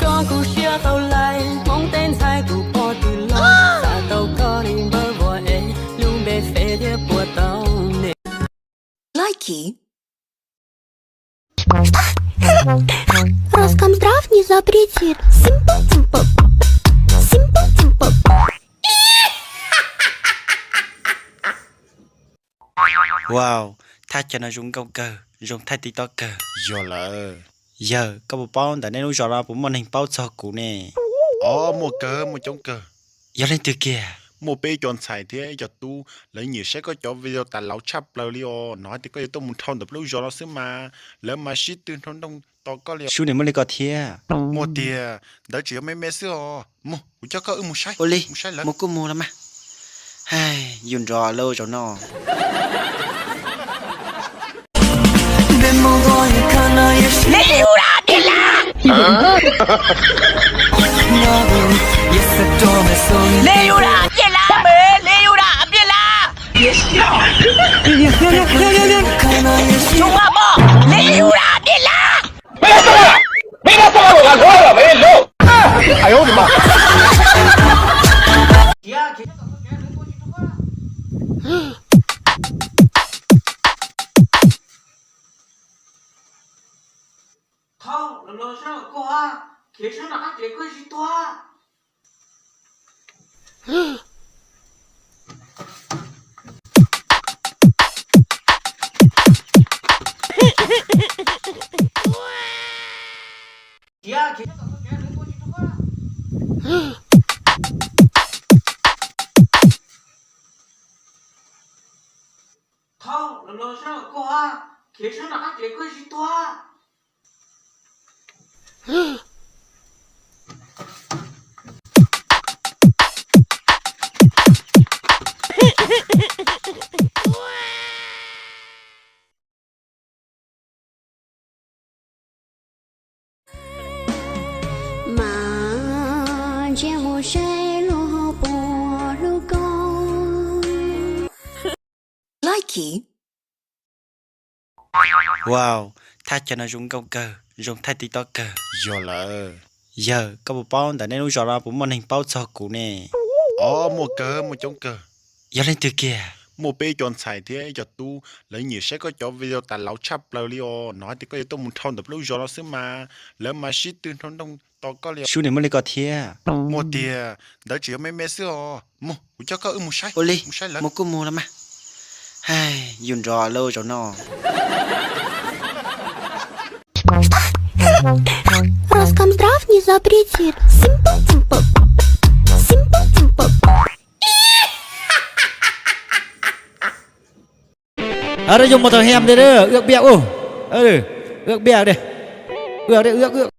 Koj kuv siab hauv lais, Hmoob tej ntxhais kuv pom twb los, xav tau koj li npawb vua es, lub npe fej thiab puas tau ne. Likey. Роскомздрав не запретит. Simple, simple. Simple, simple. Wow, thaj chaw no zoo nkauj kawg, zoo thaij TikTok kawg. Yog lawm. Yawg, koj puas paub ntawm nej lub zos no puas muaj neeg paub txog kuv ne? Os, muaj kawg, muaj coob kawg. Yog leej twg kiag? Muaj peb cov ntxhais thiab ib co tub, lawv nyiam saib koj cov video tas laus tshaj plaws li os. Hnov hais tias koj yuav tuaj mus nrhau ntawm lub zos no xwb mas, lawv mas sib tw nrhau nrooj tos koj li. Sub, nws muaj li ko thiab? Muaj tiag, ntawd tseem yog me me xwb os. Mus, kuv coj koj wb mus saib. Ua li, mus saib lawv. Mus kuj mus los mas. Yus nrov lawm zaum no. Thauj, los los saib koj ha, khiav sab nram qab tsev koj tsis tuag. Thauj, los los saib koj ha, khiav sab nram qab tsev koj tsis tuag. Mas ntsia mus saib luag ho puas hlub koj. Likey. Wow, thaj chaw no zoo nkauj kawg, zoo thaij TikTok kawg. Yog lawm. Yawg, koj puas paub ntawm nej lub zos no puas muaj neeg paub txog kuv ne? Os, muaj kawg, muaj coob kawg. Yog leej twg kiag? Muaj peb cov ntxhais thiab ib co tub, lawv nyiam saib koj cov video tas laus tshaj plaws li os. Hnov hais tias koj yuav tuaj mus nrhau ntawm lub zos no xwb mas, lawv mas sib tw nrhau nrooj tos koj li. Sub, nws muaj li ko thiab? Muaj tiag, ntawd tseem yog me me xwb os. Mus, kuv coj koj wb mus saib. Ua li, mus saib lawv. Mus kuj mus los mas. Yus nrov lawm zaum no. Roskam zdrav ne zapritit. Simple, simple. Simple, simple. Rau yus mus tau hem de, ước biak u. Ước biak de. Ước de, ước, ước.